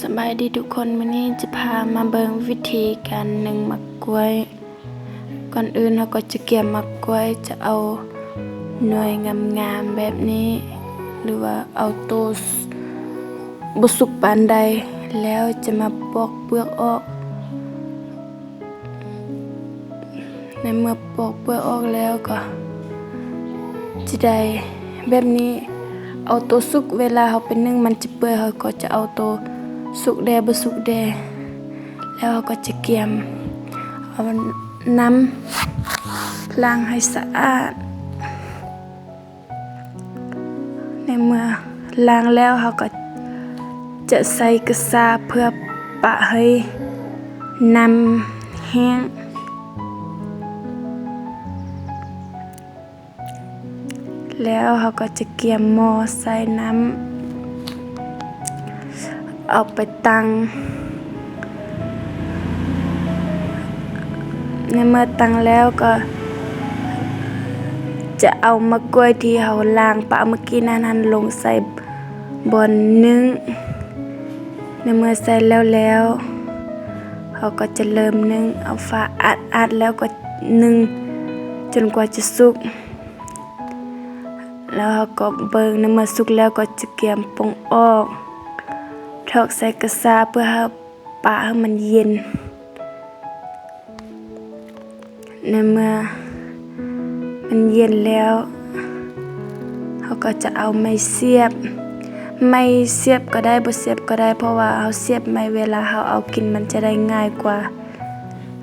ສະບາຍດີທຸກຄົນ, ມື້ນີ້ຈະພາມາເບິ່ງວິທີການໜຶ້ງໝາກກ້ວຍ. ກ່ອນອື່ນເຮົາກໍຈະກຽມໝາກກ້ວຍ, ຈະເອົາໜ່ວຍງາມໆແບບນີ້ ຫຼືວ່າເອົາໂຕ ສ- ບໍ່ສຸກປານໃດ, ແລ້ວຈະມາປອກເປືອກອອກ. ໃນເມື່ອປອກເປືອກອອກແລ້ວກໍຈະໄດ້ແບບນີ້. ເອົາໂຕສຸກ, ເວລາເຮົາໄປໜຶ້ງມັນຈະເປື່ອຍ, ເຮົາກໍຈະເອົາໂຕສຸກແດ່ ບໍ່ສຸກແດ່. ແລ້ວເຮົາກໍຈະກຽມເອົານ້ຳລ້າງໃຫ້ສະອາດ. ໃນເມື່ອລ້າງແລ້ວ ເຮົາກໍຈະໃສ່ກະຊາເພື່ອປະໃຫ້ນ້ຳແຫ້ງ. ແລ້ວເຮົາກໍຈະກຽມໝໍ້ໃສ່ນ້ຳ ເອົາໄປຕັ້ງ. ໃນເມື່ອຕັ້ງແລ້ວກໍຈະເອົາໝາກກ້ວຍທີ່ເຮົາລ້າງປະເມື່ອກີ້ນັ້ນຫັ້ນລົງໃສ່ບ່ອນໜຶ້ງ. ໃນເມື່ອໃສ່ແລ້ວແລ້ວ ເຮົາກໍຈະເລີ່ມໜຶ້ງ, ເອົາຝາອັດໆ ແລ້ວກໍໜຶ້ງຈົນກວ່າຈະສຸກ. ແລ້ວເຮົາກໍເບິ່ງ, ໃນເມື່ອສຸກແລ້ວກໍຈະກຽມປົງອອກ, ຖອກໃສ່ກະຊາເພື່ອໃຫ້ປະໃຫ້ມັນເຢັນ. ໃນເມື່ອມັນເຢັນແລ້ວ ເຮົາກໍຈະເອົາໄມ້ສຽບ, ໄມ້ສຽບກໍໄດ້ ບໍ່ສຽບກໍໄດ້ ເພາະວ່າເຮົາສຽບໄມ້ ເວລາເຮົາເອົາກິນມັນຈະໄດ້ງ່າຍກວ່າ.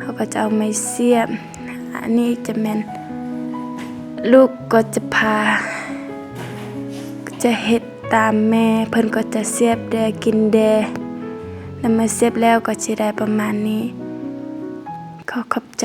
ເຮົາກໍຈະເອົາໄມ້ສຽບ. ອັນນີ້ຈະແມ່ນ ລູກກໍຈະພາ ຈະເຮັດຕາມແມ່, ເພິ່ນກໍຈະສຽບແດ່ ກິນແດ່. ໃນເມື່ອສຽບແລ້ວກໍຈະໄດ້ປະມານນີ້. ຂໍຂອບໃຈ.